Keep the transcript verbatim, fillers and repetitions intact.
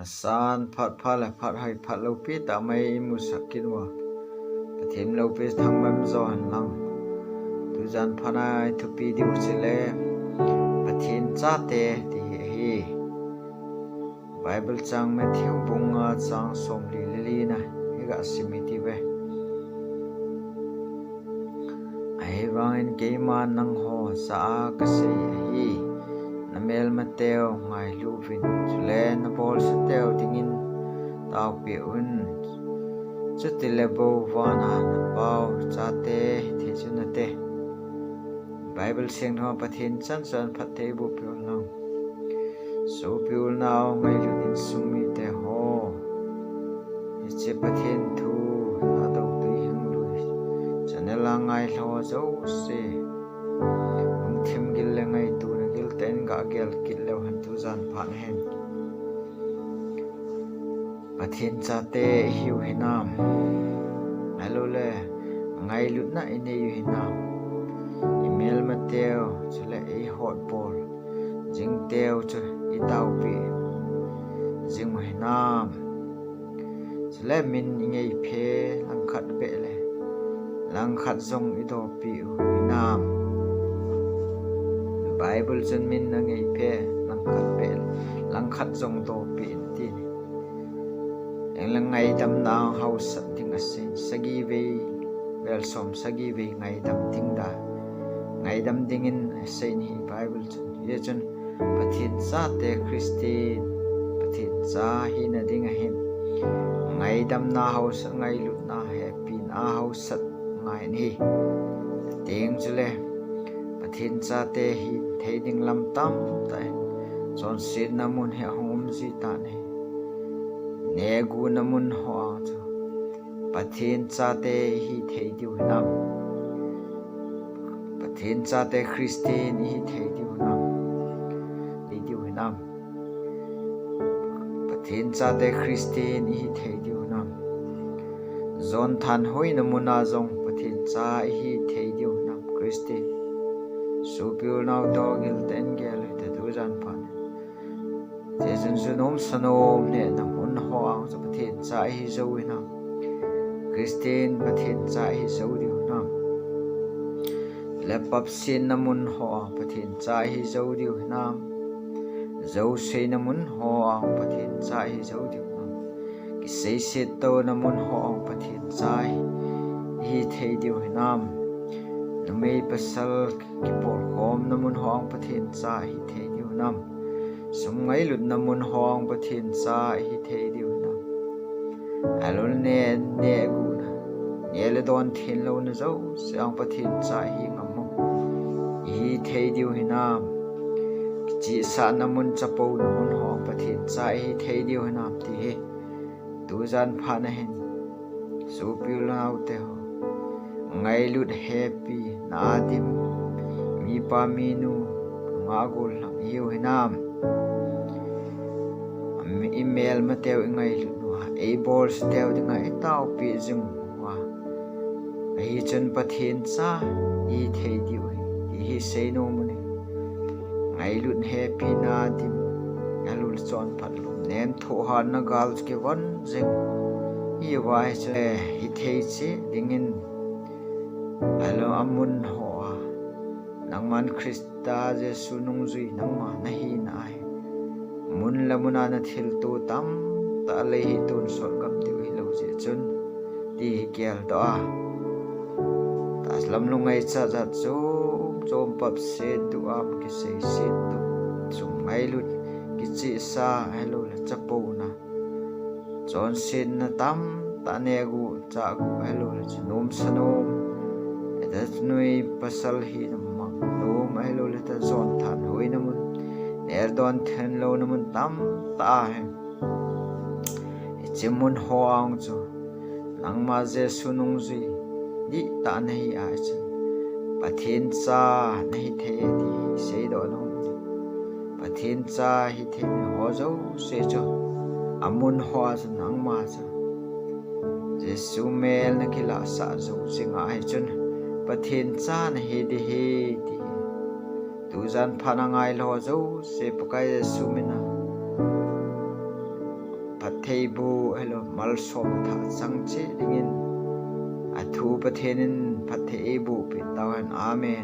San phat pha le phat hoi phat loupi tah mai i musah kit uva, Pathen loupi thangvah in jo hen lang. Tujan phat a i thupi diu chule Pathen chate ti hi ahi. Bible chang Matthew bung nga chang somli le li na hi ga sim i ti ve. Ahivangin keiman nangho jah a kasei ahi, na melmateu ngailu uvin, chule na bolsateu dingin taopi un. Chutile bou vana na Pau chate hithei chu nate. Bible sengthua Pathen chan chan phatthei boh peh un lang. Sopi u le nao ngailut insung mite ho, hiche Pathen thu Thadou Tuihinglui channel a ngailhah jouse, lungthim gil le ngaitona gil tah in ga gel kit leu hen tujan phat hin. Pathen chate i hiu hinam? Ahilou le ngailutna i neiu hinam? I melmateu chule i hotbol jingteu chu i taopi jing u hinam? Chule min i ngeiphe langkhat beh le langkhat jong i dopi u hinam? Bible chun min na ngeiphe langkhat beh le langkhat jong dopi in ti. Englang ngaidamna hausat ding asei, sagi vei, vel som sagi vei ngaidam ding da. Ngaidam dingin asei ahi Bible chun. Hijeh chun Pathen chate Christian, Pathen cha hina ding ahin, ngaidamna hausat, ngailutna, hepina hausat ngai ahi. Teng chule Pathen chate hi thei ding lam tamtah in chonsetna mun hi ahung um ji tan ahi. Neguna mun ho a chu Pathen chate i hithei diu hinam? Pathen chate Christian i hithei diu hinam? Thei diu hinam? Pathen chate Christian i hithei diu hinam? Jon thanhoina muna jong Pathen cha i hithei diu hinam? Christian. Sopi u le nao te ho gil tah in gel u hite tujan phat hin. Hijeh chun junom sanom nehna mun ho a chu Pathen cha i hi jou hinam? Christian Pathen cha i hi jou diu hinam? Le papsetna mun ho a Pathen cha i hi jou diu hinam? Jouseina mun ho a Pathen cha i hi jou diu hinam? Kiseiset touna mun ho a Pathen cha i hithei diu hinam? Numei pasal kipolkhomna mun ho a Pathen cha i hithei diu hinam? Sum ngailutna mun ho a Pathen cha i hithei diu hinam? Ahilou le neh, nehguna, neh le don thenlouna jouse a Pathen cha i hi ngam u, i hithei diu hinam? Kichihsahna mun, chapouna mun ho a Pathen cha i hithei diu hinam ti hi tujan phat na hin, sopi u le nao te ho, ngailut hepi, na a dim, mipa minu, nungah gollhang i hiu hinam? I melmateu i ngailut uva, ei bolseteu dinga i taopi jing uva, ahi chun Pathen cha i hithei diu ahi ti hi seinom u ahi. Ngailut hepi, na a dim, ahilou le chonphat lungnem, thohhatna gal chu kivon jing. Hiva hi chu hithei cheh dingin, ahilou le amun ho a nangman Christa Jesu nungjui nangma na hina ahi. Mun le mun a na thilto tamtah lei hi tonsot gam diu hilou jeh chun ti hi geldoh a, tahsa lam lungngaichat jat chom chom, papset, duham, kiseiset, duh, sum ngailut, kichihsa, ahilou le chapouna, chonsetna tamtah, nehgu, chahgu, ahilou le junom sanom, hita numei pasal hina mang nom, ahilou le hita jon thanhoina mun, neh le don thenlouna mun tamtah ahi. Hiche mun ho a chu nangma Jesu nungjui dihtah na hi a chun Pathen cha na hithei e ti seidoh nom. Pathen cha hithei ho jouse chu amun ho a chu nangma chu Jesu mel na kilahsah jou jing ahi chun Pathen cha na hi ding ahi ti tujan phat a ngailhah jouse Pakai Jesu mina phatthei boh, hello, malsom thah chang cheh dingin, athu Pathen in phatthei eiboh peh tauhen. Amen.